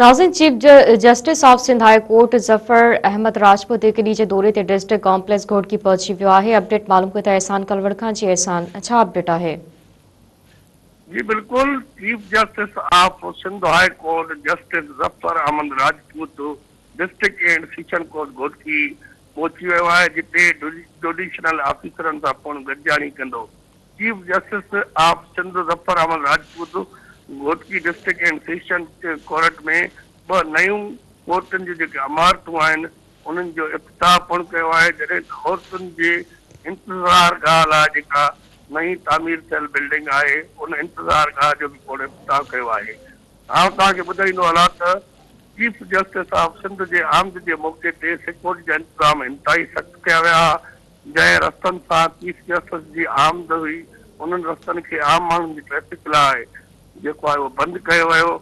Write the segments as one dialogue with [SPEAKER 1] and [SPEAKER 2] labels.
[SPEAKER 1] ناظرين chief justice of Sindh high court Zafar Ahmed Rajput هڪ ڏينهن جي دوري تي ڊسٽرڪٽ ڪامپليڪس گهوٽڪي پهچي ويو آهي اپڊيٽ معلوم ڪيو ٿا احسان ڪلوڙ کان جي احسان ڇا اپڊيٽ آهي.
[SPEAKER 2] جي بلڪل chief justice of Sindh high court justice Zafar Ahmed Rajput district and session court Ghotki پهچي ويو آهي جتي جوڊيشنل آفيسرن سان پڻ گڏجاڻي ڪندو. Chief justice of Sindh Zafar Ahmed Rajput Ghotki district and session court ۾ ٻه نيون ڪورٽن جون جيڪي عمارتون آهن انهن جو افتتاح پڻ ڪيو آهي جڏهن ته عورتن جي انتظار گاهه لاء جيڪا نئين تعمير ٿيل بلڊنگ آهي ان انتظار گاهه جو به پڻ افتتاح ڪيو آهي. آئون توهان کي ٻڌائيندو هلان ته چيف جسٽس آف سنڌ جي آمد جي موقعي تي سيڪيورٽي جا انتظام انتهائي سخت ڪيا ويا ها جنهن رستن سان چيف جسٽس جي آمد هئي انهن رستن کي عام ماڻهن جي ٽريفڪ لاء جيڪو آهي اهو بند ڪيو ويو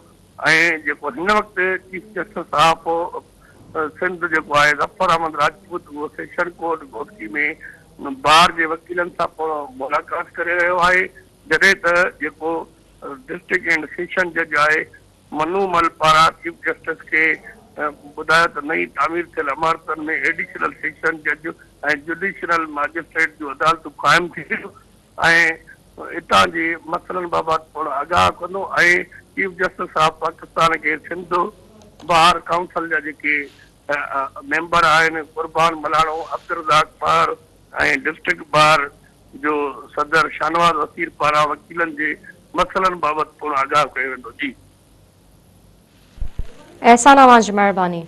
[SPEAKER 2] ۽ جيڪو هن وقت چيف جسٽس آف سنڌ جيڪو آهي ظفر احمد راجپوت اهو سيشن ڪورٽ گهوٽڪي ۾ بار جي وڪيلن سان پڻ ملاقات ڪري رهيو آهي جڏهن ته جيڪو ڊسٽرڪٽ اينڊ سيشن جج آهي منو مل پاران چيف جسٽس کي ٻڌايو ته نئين تعمير ٿيل عمارتن ۾ ايڊيشنل سيشن جج ۽ جڊيشنل ماجسٽريٽ جون عدالتون قائم ٿينديون ۽ اتان جي مسئلن بابت پڻ آگاهه ڪندو ۽ چيف جسٽس آف پاڪستان کي سنڌ بار ڪائونسل جا جيڪي ميمبر آهن قربان ملاڻو، عبدالرزاق مهر ۽ ڊسٽرڪٽ بار جو صدر شاهنواز وسير پاران وڪيلن جي مسئلن بابت پڻ آگاهه ڪيو ويندو. جي.
[SPEAKER 1] احسان اوهان جي مهرباني.